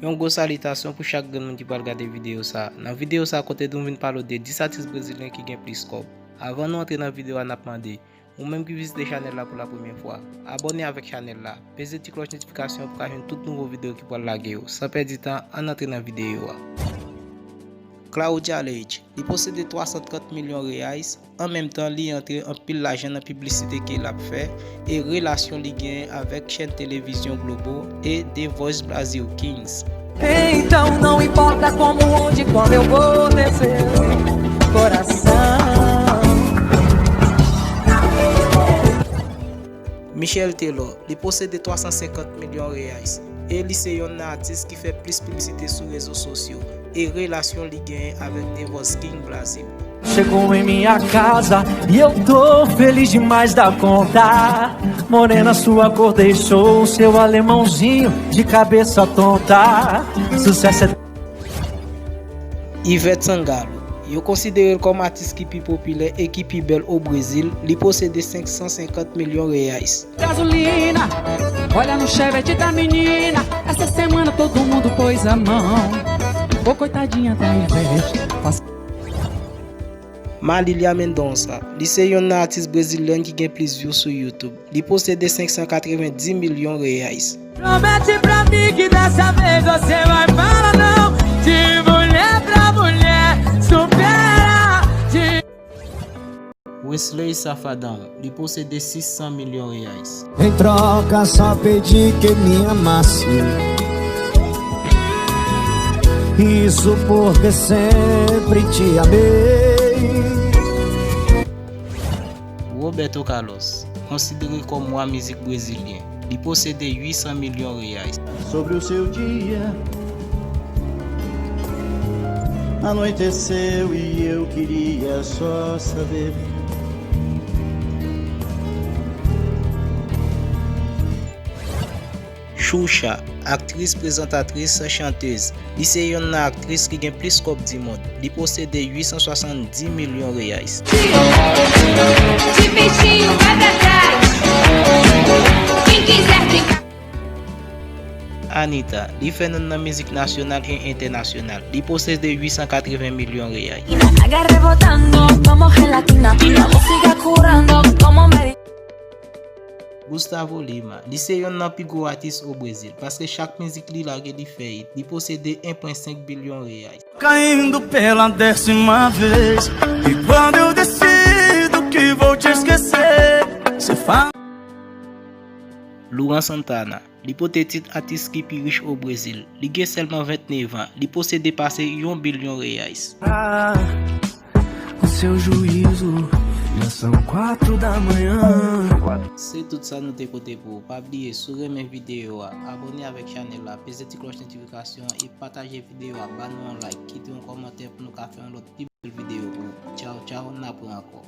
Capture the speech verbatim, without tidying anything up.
Yon gwo salitasyon pou chak grenn moun ki pral gade videyo sa. Nan videyo sa, kote nou vin pale w de dis atis brezilyen ki gen plis kòb. Avan nou antre nan videyo a, n ap mande, ou menm ki vizite chanèl la pou la premyè fwa, abòne avèk chanèl la, peze ti klòch notifikasyon pou ka jwenn tout nouvo videyo ki pral lage yo. San pèdi tan, ann antre nan videyo a. Claudia Leite, li posede twa san trant milyon reais, an menm tan li antre anpil lajan nan piblisite ke l ap fè e relasyon li genyen avèk chèn televizyon Globo e The Voice Brazil Kings. Então não importa como, onde, quando eu vou ter seu coração. Michel Teló, li posede twa san senkant milyon reais, e li se yonn nan atis ki fè plis piblisite sou rezo sosyo, e relasyon li genyen avèk The Voice King Brazil. Chegou em minha casa e eu tô feliz demais da conta. Morena, sua cor deixou seu alemãozinho de cabeça tonta. Sucesso é Ivete Sangalo, yo konsidere l kòm atis ki pi popilè e ki pi bèl o Brezil, li posede senk san senkant milyon reais. Gasolina, olha no chevette da menina. Essa semana todo mundo pôs a mão. Ô coitadinha da Ivete. Malilia Mendonça, li se yonn nan atis brezilyèn ki gen plis view sou YouTube. Li posede senk san katrevenndis milyon reais. Promete pra mim que dessa vez você vai falar não. De mulher pra mulher, supera. De Wesley Safadão, li posede sis san milyon reais. Em troca, só pedi que me amasse. Isso porque sempre te amei. Roberto Carlos, konsidere kòm wa mizik brezilyen, li posede uit san milyon reais. Sobre o seu dia. Anoiteceu e eu queria só saber. Xuxa, aktris, prezantatris, chantez. Li se yonn nan aktris ki gen plis kòb di mond. Li posede uit san swasanndis milyon reais. De peitinho vai pra trás. Quem quiser brincar. Anitta, li fè nonm nan mizik nasyonal e entènasyonal. Li posede uit san katreven milyon reais. Haga rebotando como gelatina. La música curando como medicina. Gustavo Lima, li se yonn nan pi gwo atis o Brezil, paske chak mizik li lage li fè it. Li posede en pwen senk bilyon reais. Caindo pela décima vez. E quando eu decido que vou te esquecer, cê fala. Luan Santana, li pote tit atis ki pi rich o Brezil. Li gen sèlman vennèf an. Li posede pase yon bilyon reais. Ah, o seu juízo, já são quatro da manhã. Se tout sa nou te pote pou ou. Pa bliye, si w renmen videyo a, abòne avèk chanèl la, peze ti klòch notifikasyon e pataje videyo a, ba nou yon like, kite yon kòmantè pou nou ka fè yon lòt pi bèl videyo pou ou. Tchaw, tchaw, n ap wè ankò.